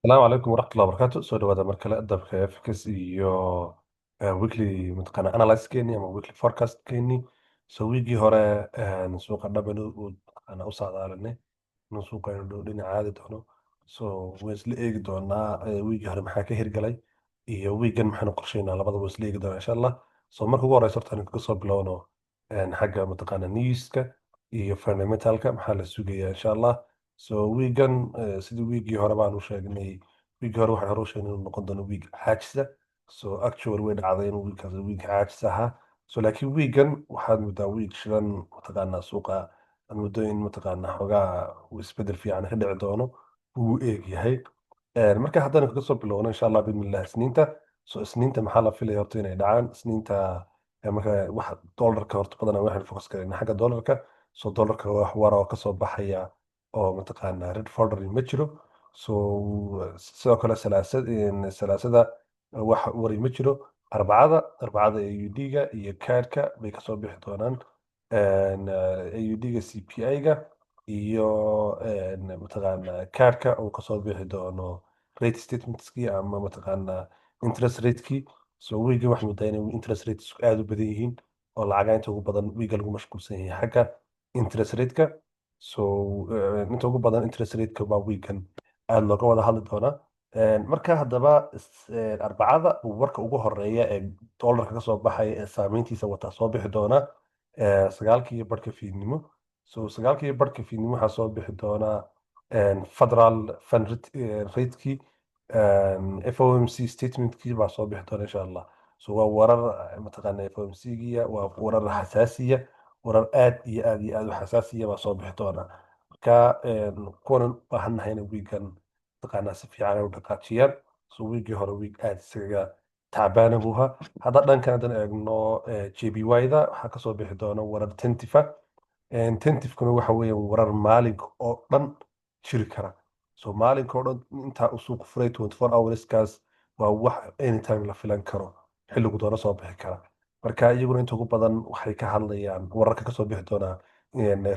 Asalaamu calaykum waraxmatullahi wabarakaatu. Soo dhawaada mar kale Dabka FX iyo weekly mataqaana analysis-keeni ama weekly forecast-keeni. So weekii hore suuqa dhaban uu mataqaana u saadaalinay inuu suuqa inuu dhow dhinac aadi doono. So waan isla eegi doonaa weekii hore maxaa ka hirgalay iyo weekan maxaanu qorsheynaa. Labadaba isla eegi doonaa, insha Allah. So marka ugu horeysa horta aan kaga soo bilowno xagga mataqaana newska iyo fundamentalka, maxaa la sugayaa, insha Allah. So weegan sidii weekii hore baan u sheegnay, weekii hore waxaan hore u sheegnay inuu noqon doono week caajisa. So actually way dhacday inuu weekkaas week caajis ahaa. So laakiin weegan waxaad moodaa week shidan, mataqaanaa suuqa aad moodo in mataqaanaa xoogaa uu isbedel fiican ka dhici doono uu eeg yahay. Marka haddaan kaga soo bilowno, insha Allah bismillah, Isniinta. So Isniinta maxaa la filaya horta inay dhacaan Isniinta? Marka waxa dollarka horta badanaa waxaan focus gareynaa xagga dollarka. So dollarka wax war oo kasoo baxaya oo mataqaanaa red folder ma jiro. So sidoo kale Salaasada wax wari ma jiro. Arbacada AUD-ga iyo CAD-ka bay kasoo bixi doonaan, AUD-ga CPI-ga iyo mataqaanaa CAD-ka uu kasoo bixi doono rate statementskii ama mataqaanaa interest ratekii. So wiiga waxay moodaa inay interest rates aada u badan yihiin oo lacaga inta ugu badan wiiga lagu mashquulsan yahay xagga interest rateka. So inta ugu badan interest rateka baa wiigan aada looga wada hadli doonaa. Marka haddaba Arbacada uu warka ugu horeeya ee dollarka kasoo baxaya ee saameyntiisa wataa soo bixi doona 9:30 fiidnimo. So 9:30 fiidnimo waxaa soo bixi doona federal fund ratekii, FOMC statementkii baa soo bixi doona, insha Allah. So waa warar mataqaana FOMC-giya, waa warar xasaasiya, warar aad iyo aad iyo aad u xasaasiya baa soo bixi doona. Marka kuwanan u baahannahay wiigan mataqaanaa si fiican ay u dhaqaajiyaan. So wiigii hore wiig aad isaga tacbaana buu ahaa. Hadda dhankan haddaan eegno JPY-da, waxaa kasoo bixi doona warar tentative. Tentative-kuna waxa weeyaan warar maalinka oo dhan jiri kara. So maalinka oo dhan intaa uu suuqu furay, 24 hourskaas, waa wax anytime la filan karo, xilligu doona soo bixi kara. Marka iyaguna inta ugu badan waxay ka hadlayaan wararka kasoo bixi doonaa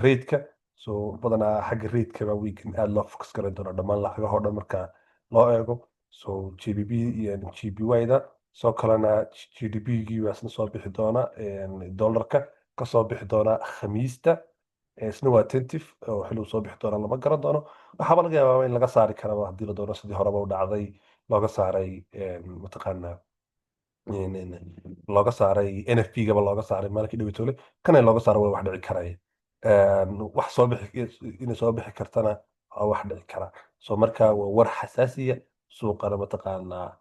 rateka. So badanaa xagga rateka baa weekan aada loo focus garan doona dhammaan lacagahoo dhan marka loo eego. So GBP iyo JPY-da soo kalena GDP-gii baa isna soo bixi doona, dollarka kasoo bixi doona Khamiista. Isna waa tentative oo xilligu soo bixi doona lama garan doono. Waxaaba laga yaabaa in laga saari karaba haddii la doono, sidii horeba u dhacday looga saaray mataqaanaa looga saaray NFP gaba looga saaray maalinkii dhawitoole. Kana looga saaro waa wax dhici karaya. Wax soo bixi inay soo bixi kartana waa wax dhici kara. So marka waa war xasaasiya, suuqana mataqaanaa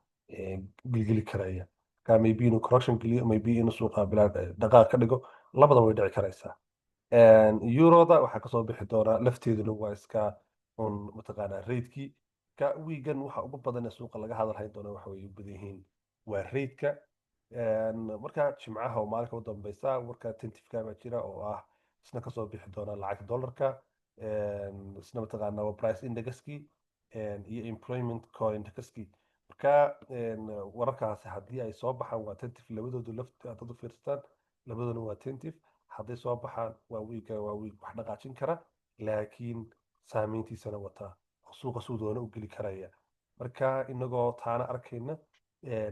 gilgili karaya. Marka maybe inuu correction geliyo, maybe inuu suuqa bilaa dhaqaaq ka dhigo, labadaba way dhici karaysaa. Euroda waxaa kasoo bixi doona lafteeduna waa iska un mataqaanaa ratekii. Ka wiigan waxa ugu badan ee suuqa laga hadal hayn doona waxa way u badan yihiin waa rateka. Marka Jimcaha oo maalinka u dambeysa warka tentative-ka baa jira oo ah isna kasoo bixi doona lacagta dollarka. Isna mataqaanaa waa price indexkii iyo employment core indexkii. Marka wararkaasi haddii ay soo baxaan waa tentative labadoodu laft. Haddaad u fiirsataan, labadooduna waa tentative. Hadday soo baxaan waa wiiga, waa wiig wax dhaqaajin kara, laakiin saameyntiisana wata oo suuqa suu doona u geli karaya. Marka inagoo taana arkayna,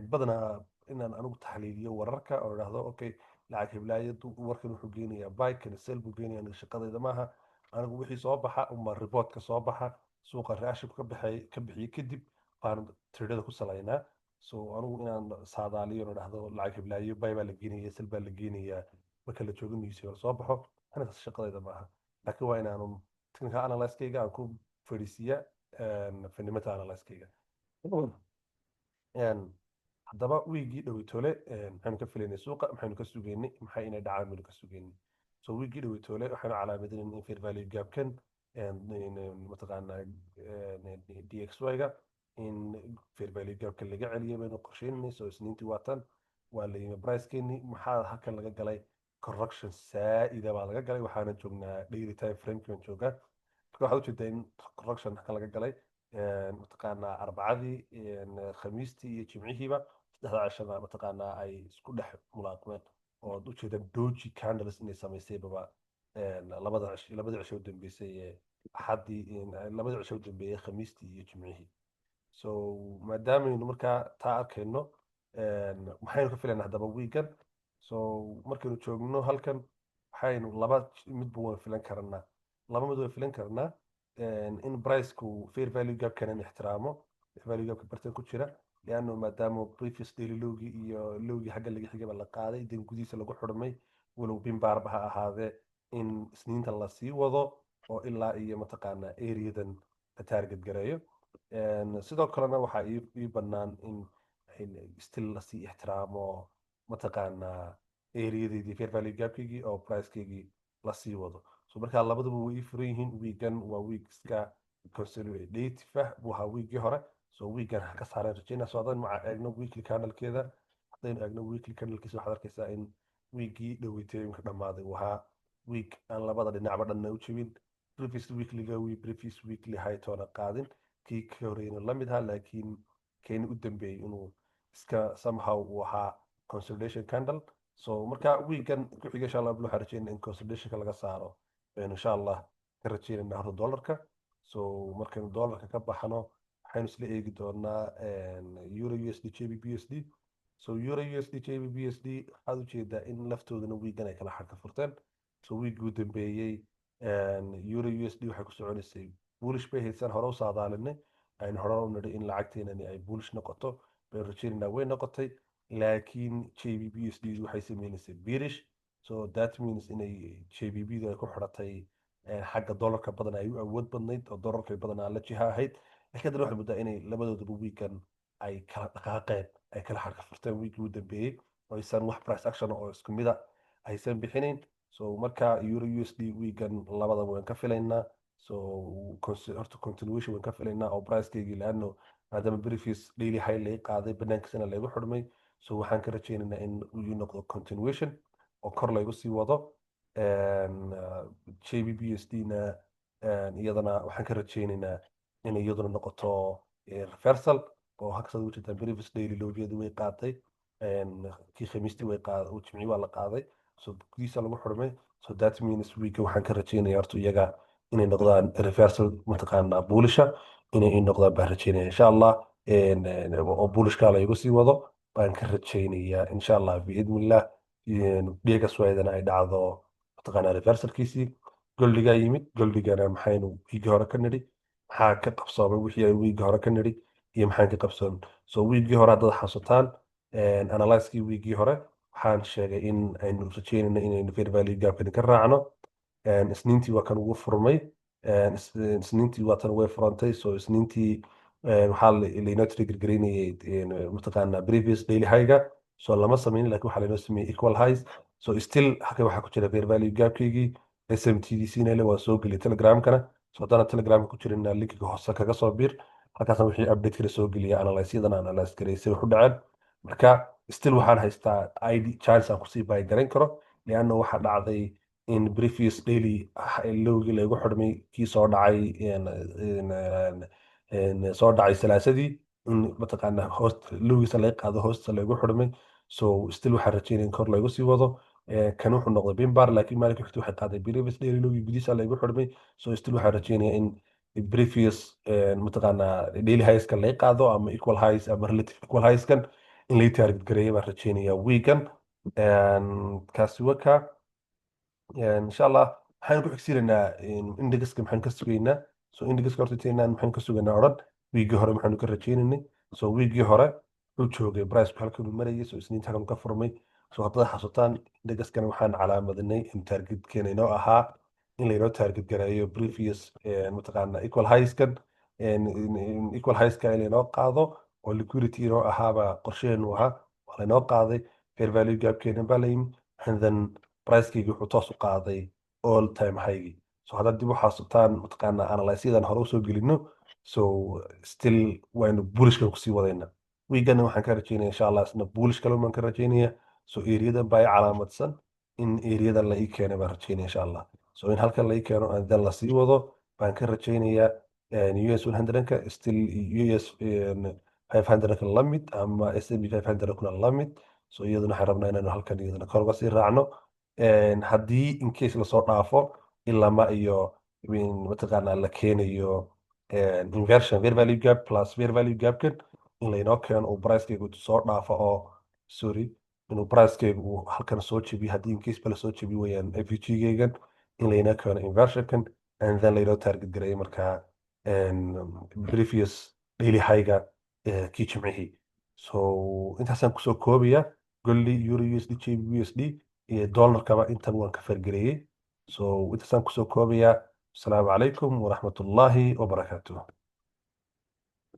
badanaa inaan anigu taxliiliyo wararka oo idhaahdo, "Okay, lacag heblaayadu warkan wuxuu geenayaa buy, kan sell buu geenayaa," aniga shaqadayda maaha. Anigu wixii soo baxa uma reportka soo baxa, suuqa reaction ka baxay ka bixiyey kadib baan tradada ku salaynaa. So anigu inaan saadaaliyo oo dhahdo lacag heblaayo buy baa la geenaya, sell baa la geenayaa, marka la joogo news soo baxo, anigaas shaqadayda maaha. Laakiin waa inaanu technical analysis-kayga aan ku fadhiisiiya fundamental analysis-kayga. Haddaba wiigii dhowitoole maxaynu ka filaynay suuqa? Maxaynu ka sugaynay? Maxay inay dhacaan baynu ka sugaynay? So wiigii dhowitoole waxaynu calaamadinayn in fair value gapkan mataqaanaa DXY-ga in fair value gapkan laga celiyay baynu qorsheynay. So Isniintii waatan waa la yimi pricekeeni. Maxaa halkan laga galay? Correction saa'ida baa laga galay. Waxaana joognaa daily time frameki baan joogaa. Marka waxaad ujeedaa in correction halkan laga galay mataqaanaa Arbacadii, Khamiistii iyo Jimcihiiba, saddexda cishada mataqaanaa ay isku dhex mulaaqmeen oo ad ujeedaan doji candles inay samaysay baba labada cisho u dambeysay ee Axaddii, labada cisho u dambeeyey, Khamiistii iyo Jimcihii. So maadaamaynu markaa taa arkayno, maxaynu ka filaynaa haddaba weegan? So markaynu joogno halkan, waxaynu laba midba waan filan karnaa, laba mid waan filan karnaa: in priceku fair value gapkan in ixtiraamo, fair value gapka bartan ku jira, lianno maadaama previous daily lowgii iyo lowgii xagga laga xigaba la qaaday, dan gudihiisa lagu xidhmay, walow pin barba ha ahaadee, in Isniinta lasii wado oo ilaa iyo mataqaanaa areadan la target gareeyo. Sidoo kalena waxaa ii bannaan in still lasii ixtiraamo mataqaanaa areadeydii fair value gapkeygii oo pricekeygii lasii wado. So markaa labaduba way ii furan yihiin. Weegan waa week iska consolidative ah buu ahaa weekgii hore, so weegan ha ka saareen rajeynaa. So haddaynu maca eegno weekly candlekeeda, haddaynu eegno weekly candlekiisa, waxaad arkaysaa in weekgii dhoweytay imika dhammaaday uu ahaa week aan labada dhinacba dhanna u jebin, previous weekly low, previous weekly high toona qaadin, kii ka horreeyna la mid ahaa, laakiin keeni u dambeeyey inuu iska somehow uu ahaa consolidation candle. So marka weekan ku xiga, insha Allah, waxaan rajeynaa in consolidationka laga saaro baynu insha Allah ka rajeynayna horta dollarka. So markaynu dollarka ka baxno, waxaynu isla eegi doonaa euro USD GBP USD. So euro USD GBP USD waxaad ujeedaa in laftoodana weegan ay kala xarka furteen. So weekgii u dambeeyey euro USD waxay ku soconaysay bullish bay haysaan. Hore u saadaalinay, aynu hore u nidhi in lacagteenani ay bullish noqoto baynu rajeynaynaa, way noqotay, laakiin GBP USD waxay sameynaysay bearish. So that means inay GBP du ay ku xidhatay xagga dollarka badan, ay u awood badnayd oo dollarka badanaa la jiha ahayd. Laakiin haddana waxay muddaa inay labadooduba weekan ay kala dhaqaaqeen, ay kala xarka furteen weekii u dambeeyey, oo aysan wax price action oo isku mida aysan bixinayn. So marka euro USD weekan labadaba waan ka filaynaa. So horta continuation waan ka filaynaa oo pricekeygii, laano maadaama previous daily high laga qaaday, banaankiisana lagu xidhmay, so waxaan ka rajaynaynaa in uu noqdo continuation oo kor laygu sii wado. GBP USD na iyadana waxaan ka rajaynaynaa in iyaduna noqoto reversal, oo halkaas ugu jirtaa previous daily lowgeedu way qaaday, kii Khamiistii way qaaday, Jimci waa la qaaday, so gudihiisa lagu xidhmay. So that means weeka waxaan ka rajaynaya horta iyaga inay noqdaan reversal mataqaanaa bullisha inay ii noqdaan baan rajaynaya insha Allah, oo bullishka laygu sii wado baan ka rajaynayaa insha Allah biidnillah. Dhiiga suwaydana ay dhacdo mataqaanaa reversalkiisii. Goldigaa yimid. Goldigana maxaynu wiigii hore ka nidhi? Maxaa ka qabsoomay wixii ay wiigii hore ka nidhi iyo maxaan ka qabsoomin? So wiigii hore haddaad xasuutaan analysiskii wiigii hore, waxaan sheegay in aynu rajeynayno inaynu fair value gapkani ka raacno. Isniintii waa kan ugu furmay, Isniintii waa tan way furantay. So Isniintii waxaa laynoo trigger gareynayay mataqaanaa previous daily high-ga. So lama sameyn, laakiin waxaa laynoo sameeyey equal highs. So still halkan waxaa ku jira fair value gapkeygii. SMTDC nale waa soo geliyay Telegramkana, so haddana Telegramka ku jirina, linkiga hoose kaga soo biir. Halkaasna wixii update kala soo geliya, analysyadana analyse gareysay wax u dhaceen. Marka still waxaan haystaa id chance aan kusii buy garan karo, lianna waxaa dhacday in previous daily lowgii lagu xidhmay, kii soo dhacay soo dhacay Salaasadii, in mataqaanaa hoos lowgiisa laga qaado, hoosta lagu xidhmay. So still waxaan rajeynaya in kor lagu sii wado. Kan wuxuu noqday pin bar, laakiin maalinka xigta waxay qaaday previous daily lowgii, gudihiisa lagu xidhmay. So still waxaan rajeynaya in previous mataqaanaa daily highskan laga qaado ama equal highs ama relative equal highskan in laga target gareeyo baan rajeynaya weekan. Kaasi waka. Insha Allah waxaan ku xigsiinaynaa indexka. Maxaan ka sugaynaa? So indexka horta intaynaan maxaan ka sugaynaa odhan, wiigii hore maxaanu ka rajeynaynay? So wiigii hore wuxuu joogay price halkan uu marayay. So Isniinta halkan ka furmay. So haddaad xasuutaan, indexkana waxaan calaamadinay in targetkeena inoo ahaa in laynoo target gareeyo previous mataqaana equal highskan, equal highska in laynoo qaado oo liquidity inoo ahaaba qorsheenu ahaa. Waa laynoo qaaday, fair value gapkeena baa la yimi, and then pricekeygi wuxuu toos u qaaday all time highgii. So haddaad dib u xasuutaan mataqaana analysyadan hore usoo gelino, so still waynu bullishkan kusii wadayna. Wiigana waxaan ka rajeynaya insha Allah isna bullish kale baan ka rajeynaya. So areadan baa i calaamadsan, in areadan la ii keenay baan rajeynaya insha Allah. So in halkan la ii keeno and then lasii wado baan ka rajeynayaa. US 100ka still US 500ka la mid ama S&P 500 kuna la mid. So iyaduna waxaan rabnaa inaynu halkan iyaduna kor uga sii raacno. Haddii in case lasoo dhaafo ilama iyo mataqaanaa la keenayo inversion fair value gap plus fair value gapkan in laynoo keeno, uu pricekeygu soo dhaafo oo, sorry, inuu pricekeygu uu halkan soo jebiyo. Haddii in case ba lasoo jebiyo weeyaan FVG-geygan, in laynoo keeno inversionkan and then laynoo target gareeyo markaa previous daily high-ga kii Jimcihii. So intaasaan kusoo koobaya goldi, euro USD, GBP USD iyo dollarkaba intaba waan ka fargareeyey. So intaasaan kusoo koobaya. Asalaamu calaykum waraxmatullaahi wabarakaatuh.